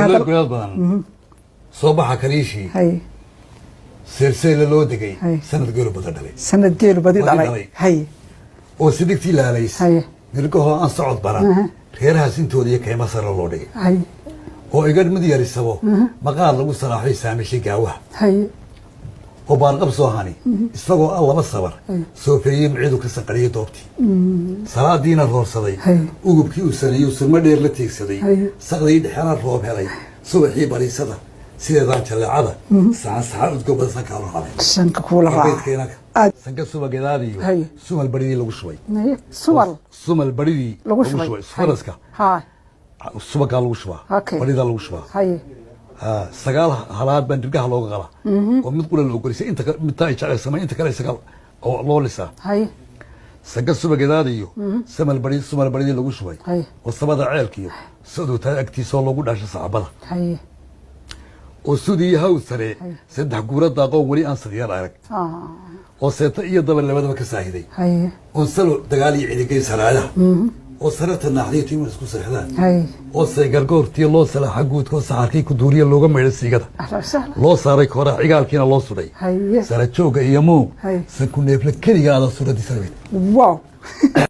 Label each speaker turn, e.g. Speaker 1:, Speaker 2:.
Speaker 1: Sawlo goyaad badan soo baxa kaliishii seelseela loo degay, sanad geelu bada dhalay.
Speaker 2: Sanad geelu badi
Speaker 1: badi
Speaker 2: dhalay.
Speaker 1: Dhalay. Oo sidigtii laalays nirgahoo aan socod baran, reerahaas intooda iyo kayma sare loo dhigay, oo igadh mid yarisabo maqaar lagu salaaxay saamishay gaawaha, oo baarqab soo hani isagoo ah laba sabar soofeeyey, micidu ka sanqariyey doobtii, salaadiina roorsaday, ugubkii uu saneeyey surmo dheer la tiigsaday, saqdii dhexena roob helay, subaxii bariisada sideedaan jaleecada saxan saxan udgo badan sankaa loo rabay.
Speaker 2: Sanka kuula raaca.
Speaker 1: Beydkeena sanka subagedaadiyo sumal baridii lagu shubay.
Speaker 2: Haye, sumal.
Speaker 1: Sumal baridii
Speaker 2: lagu shubay.
Speaker 1: Faraska subagaa lagu shubaa, baridaa lagu shubaa. Ha, 9 halaad baan dirgaha looga qalaa oo mid qura loo golisay, inta midta ay jeclaysamay, inta kale isaga oo loo lisaa. Sanka subagedaadiyo samal bari sumal baridii lagu shubay, oo samada ceelkiyo saduutaa agtiisoo loogu dhaasho sacbada, oo sudii haw sare 3 guura daaqoo weli aan sadiyar arag, oo seeta iyo dabar labadaba ka saahiday, oon salo dagaal iyo cidigay saraadaha, oo sararta naaxdiyo tiima isku seexdaan, oo saygargoortiyo loo salaaxa guudka, oo saxarkii kuduuriya looga maydhay siigada,
Speaker 2: ahlan wasahlan,
Speaker 1: loo saaray kooraha cigaalkiina loo sudhay, sara jooga iyo muug, sanku neefle keliga aada suuradiisa.
Speaker 2: Wow.